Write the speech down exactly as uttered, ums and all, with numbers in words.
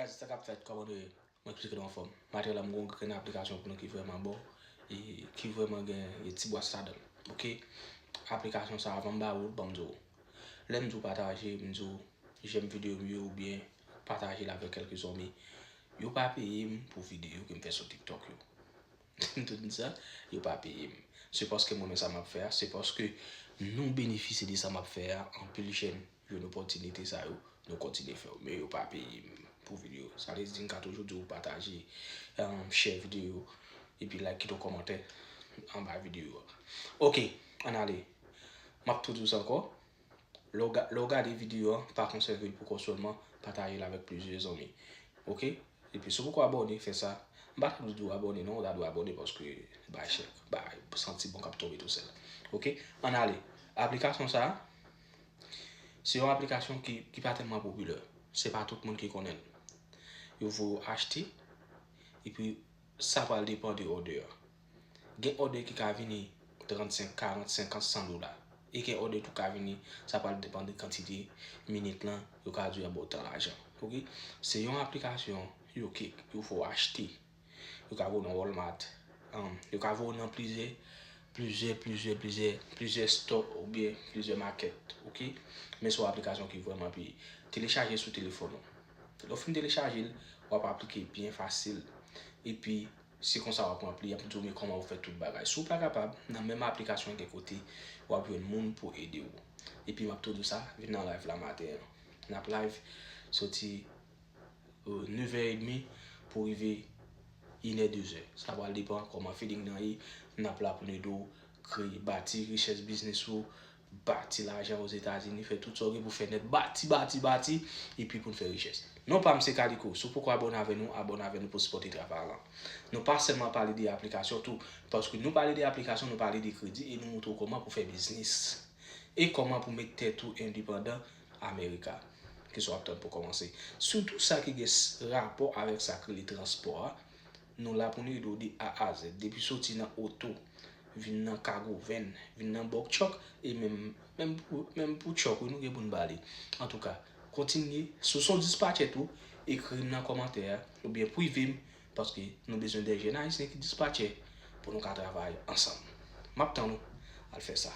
Sa k ap fèt, kòman nou ye? Mwen eksplike nou anfòm. Maten la, m gen yon grenn aplikasyon pou nou ki vrèman bon e ki vrèman gen, gen ti bwès ladan l. Oke? Aplikasyon sa, avan m ba ou l, ban m di w. Lè m di w pataje, m di w jèm videyo m yo oubyen pataje l avèk kèlke zanmi. Yo pa peye m pou videyo ke m fè sou TikTok yo. M tou di sa, yo pa peye m. Se paske mwen menm sa m ap fè a, se paske nou benefisye de sa m ap fè a, anpil jèn jwenn opòtinite sa yo, nou kontinye fè yo. Men yo pa peye m pou videyo. Sa vle di m ka toujou di w pataje, um, share videyo, epi like, kite yon kòmantè anba videyo a. Oke, ann ale. M ap tou di w sa ankò. Lè w ga-, lè w gade videyo a, pa konsève l pou kò w sèlman, pataje l avèk plizyè zanmi. Oke? Epi si w poko abòne, fè sa. M pa ta dwe di w abòne non, ou ta dwe abòne paske bay chèk, bay santi bon k ap tonbe tousèl. Oke? Ann ale. Aplikasyon sa a, se yon aplikasyon ki, ki pa tèlman popilè. Se pa tout moun ki konnen l. Yo voye w achte, epi sa pral depann de òdè a. Gen òdè ki ka vini trannsenk, karant, senkant, san dola. E gen òdè tou ka vini, sa pral depann de kantite minit lan, yo ka di w y ap ba w tan lajan. Oke? Se yon aplikasyon yo ki, yo fè w achte. Yo ka voye w nan Walmart. Um, yo ka voye w nan plizyè, plizyè, plizyè, plizyè, plizyè store oubyen plizyè market. Oke? Men se yon aplikasyon ki vrèman peye. Telechaje sou telefòn ou. Lè w fin telechaje l, w ap aplike byen fasil. Epi, se konsa w ap ranpli, y ap di w men kòman w fè tout bagay. Si w pa kapab, nan menm aplikasyon gen kote w ap jwenn moun pou ede w. Epi m ap tou di w sa, vin nan live la maten an. N ap live soti, euh, nevè edmi pou rive inè, dezè. Sa pral depann kòman feeling nan ye. N ap la pou n ede w kreye, bati richès biznis ou, bati lajan Ozetazini, fè tout sa w gen pou fè nèt, bati, bati, bati, epi pou n fè richès. Non pa m se Kaliko. Si w poko abòne avè nou, abòne avè nou pou sipòte travay la. Nou pa sèlman pale de aplikasyon tou, paske nou pale de aplikasyon, nou pale de kredi e nou montre w kòman pou fè biznis e kòman pou met tèt ou endepandan Amerika. Kisa w ap tann pou kòmanse? Sitou sa ki gen s-, rapò avèk sa k rele transpò a, nou la pou nou ede w de A a Z. Depi soti nan oto, vin nan kago vèn, vin nan bòk chòk, e menm, menm pou, menm pou chòk, wi, nou gen pou n bale. Antouka, kontinye. Si w se yon dispatchè tou, ekri m nan kòmantè a, oubyen prive m, paske nou bezwen de jèn ayisyen ki dispatchè pou nou ka travay ansanm. M ap tann ou. Al fè sa.